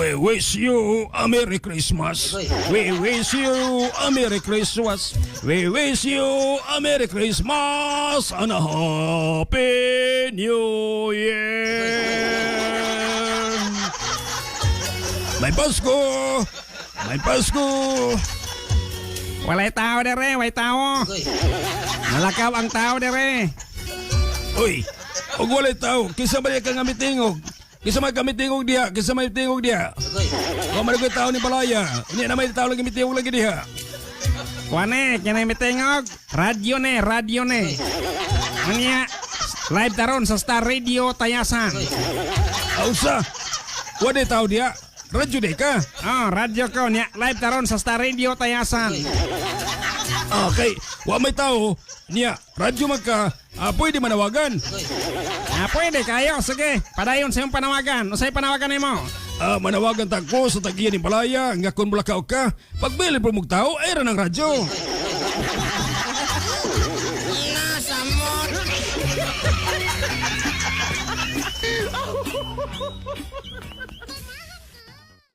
We wish you a Merry Christmas. We wish you a Merry Christmas. We wish you a Merry Christmas and a Happy New Year. May Pasko! May Pasko! Walay tao dere, walay tao. Nalakaw ang tao dere. Uy, og walay tao, kinsa man ka nga mitingog? Kinsa man ka mitingog diha? Kinsa may tingog diha? Wa man ko'y tao ni Balaya. Unya na may tao lagi mitingog lagi diha. Kuane, kinay mitingog. Radyo ne, radyo ne. Unya, live taron sa Star Radio Tayasan. Ausa. Wa day tao diha. Radyo day ka. Oh, radyo ko niya, live taron sa Star Radio Tayasan. Okay, wa may tao. Niya, radyo man ka. Ah, pwede manawagan. Ah, pwede kayo, sige. Padayon sa iyong panawagan. Usay panawagan nimo? Ah, manawagan ta ko sa tagiya ni Balaya nga kung mulakaw ka, pagbili po mong tao, ay ra ng radyo. Nasa mo.